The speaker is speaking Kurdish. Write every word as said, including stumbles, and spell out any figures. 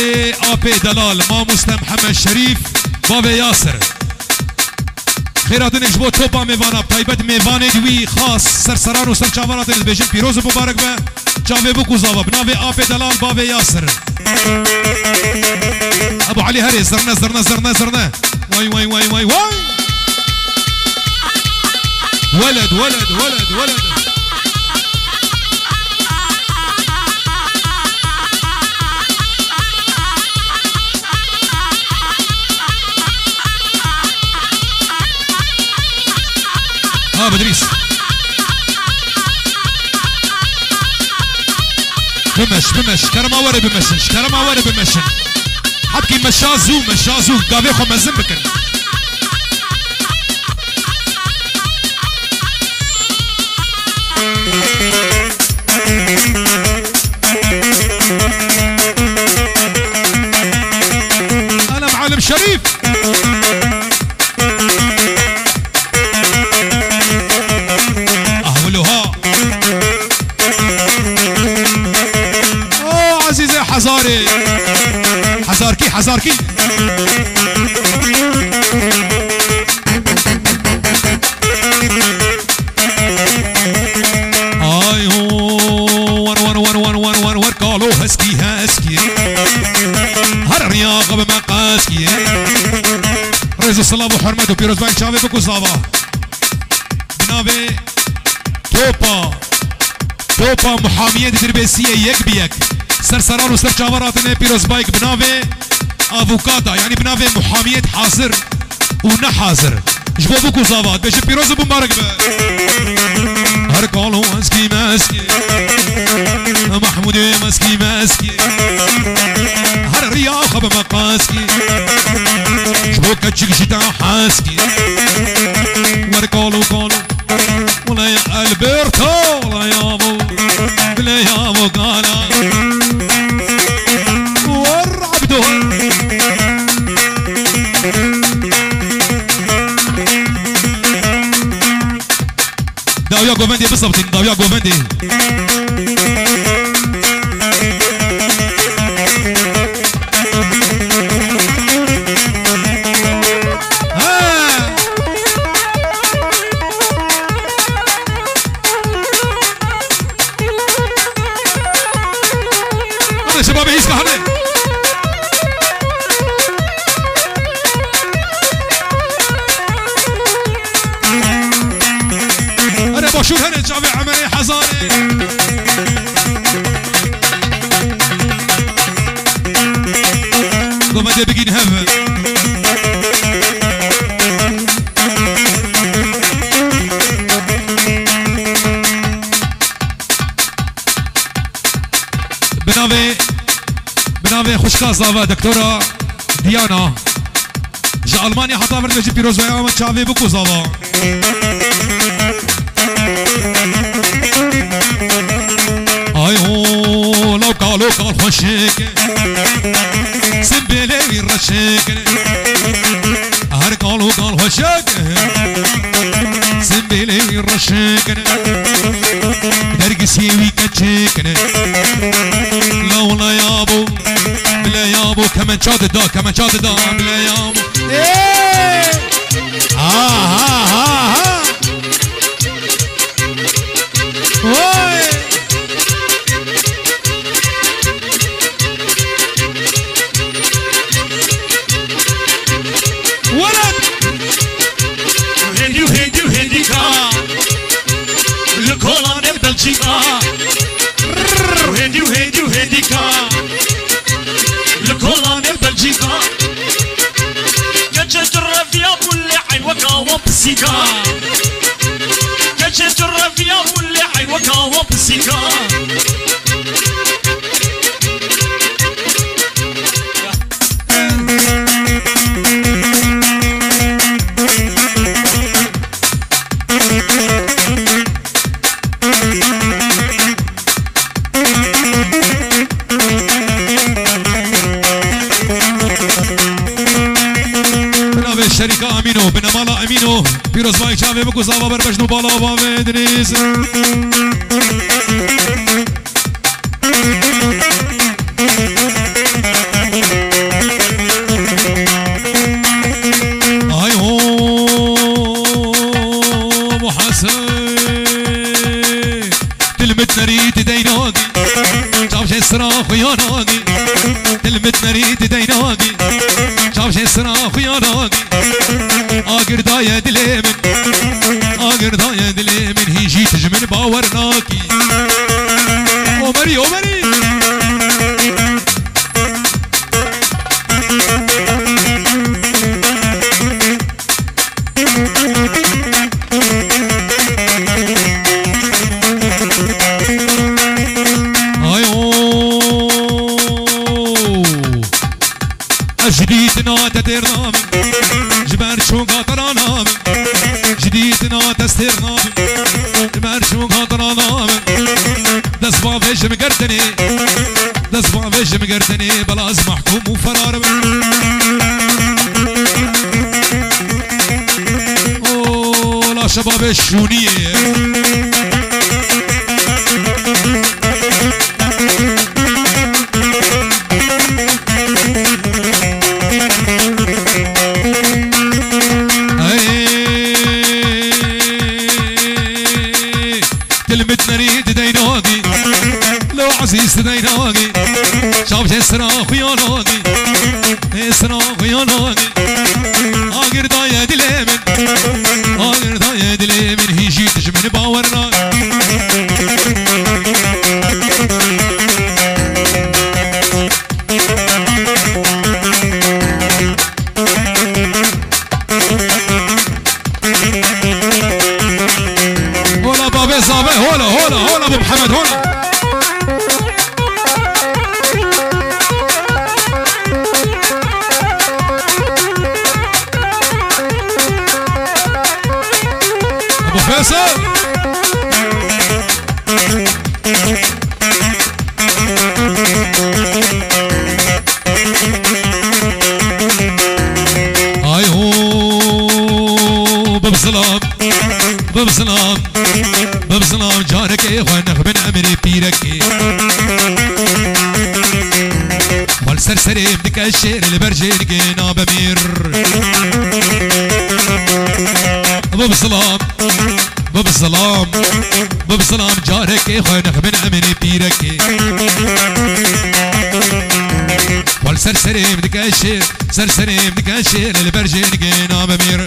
Apê delal, mamoste Mihemed Şerîf, bavê Yasir. Xêr hatinê ji bo topa mêvana, taybet mêvanê di wî xas, ser seran û ser çavan hatinê dibêjin pîroz û mubarek be. Çavê bûk û zava, bi navê apê delal, bavê Yasir. Ebu Elî herê, zirne, zirne, zirne, zirne. Way, way, way, way, way. Weled, weled, weled, weled. Ha, Bedrîs. Bimeş, bimeş. Kerema were bimeşin. Kerema were bimeşin. Hebkî meşa zû, meşa zû. Gavê xwe mezin bikin. Ana Muallim Şerîf. Ahwilo ha. O Ezîzê Hezarê. Hezarkî, Hezarkî. Ay ho, wer, wer, wer, kalo heskî, heskî. Her riya xwe bi me qeskî. Rêz û silav û hurmet û pîrozbahî çavê bik û zava. Bi navê topa, topa muhamiyê di dirbêsiyê yek bi yek. Ser seran û ser çavan hatine pîrozbayek bi navê avukata, yanî bi navê muhamiyê hazir û ne hazir. Ji bo bûk û zava, dibêje pîroz û bimbarek be. Her kalo eskî meskî, Mahmûdê meskî meskî. Her riya xwe bi me qeskî. Ji bo keçik ji te heskî. Wer kalo kalo. Wele ya Alberto, wele ya bo, wele ya bo gala. Wer Abdo. Dawiya govendê bisabtin, dawiya govendê. Ha! Hadi şebabê hîska hadi. Hadi başûr hadi çavê Emerê Hezarê. Gomedê bigîn hev. Bi navê, bi navê xwişka zava doktora Diana. Ji Almanya heta vir dibêjî pîroz be, ama çavê bik û zava. Ay ho, law kalo kal xweşik. Simbêlê wî reşik. Her kal û kal xweşik. Simbêlê wî reşik. Dergisiyê wî keçik. La wela ya bo, bila ya bo, kemença dida, kemença dida, bila ya bo. Ê! Ha, ha, ha, ha. Oy! Weled! Hêdî û hêdî û hêdîka. Li kolanê Belçîka. Hêdî û hêdî û hêdîka. Li kolanê Belçîka. Keçê tu reviya bû lê ey weka wan pisîka. Keçê tu reviya bû lê ey weka wan pisîka. Binavê şerîka Emîno, binemala Emîno, pîrozbayî çavê bik û zava berbeşno bala bavê Deniz. Nerî dideyna gî, çavşê sira xuya nagî. Dilmit nerî dideyna gî, çavşê sira xuya nagî. Agir daye dilê min, agir daye dilê min, hîn jî tu ji min bawer nakî. Omerî, Omerî. Ay o. Ez ji dîtina te têr nabim, ji ber çûka te ra nabim. Ji dîtina te têr nabim, ji ber çûka te ra nabim. Dest bavêjim gerdenê, dest bavêjim gerdenê, bela ez mehkûm û ferar im. O, la şebabê şûniyê ye. Hey. Dilmit nerî dideyna gî, lo ezîz dideyna gî. Çavşê sira xuya nagî, ê sira xuya nagî. Agir daye dilê min, agir daye dilê min, hîn jî tu ji min bawer nagî. Hola babê zave, hola, hola, hola bu Mihemed, hola. Bu Feysel. Ay ho, bib zilam, bib zilam, bib zilam, carekê xwe nexbin emirê pîrekê. Xwe li ser serê min dike şêr, li ber jê dike nabe mîr. Bib zilam. Bib zilam, bib zilam, carekê xwe nexbin emirê pîrekê. Xwe li ser serê min dike şêr, ser serê min dike şêr, li ber jê dike nabe mîr.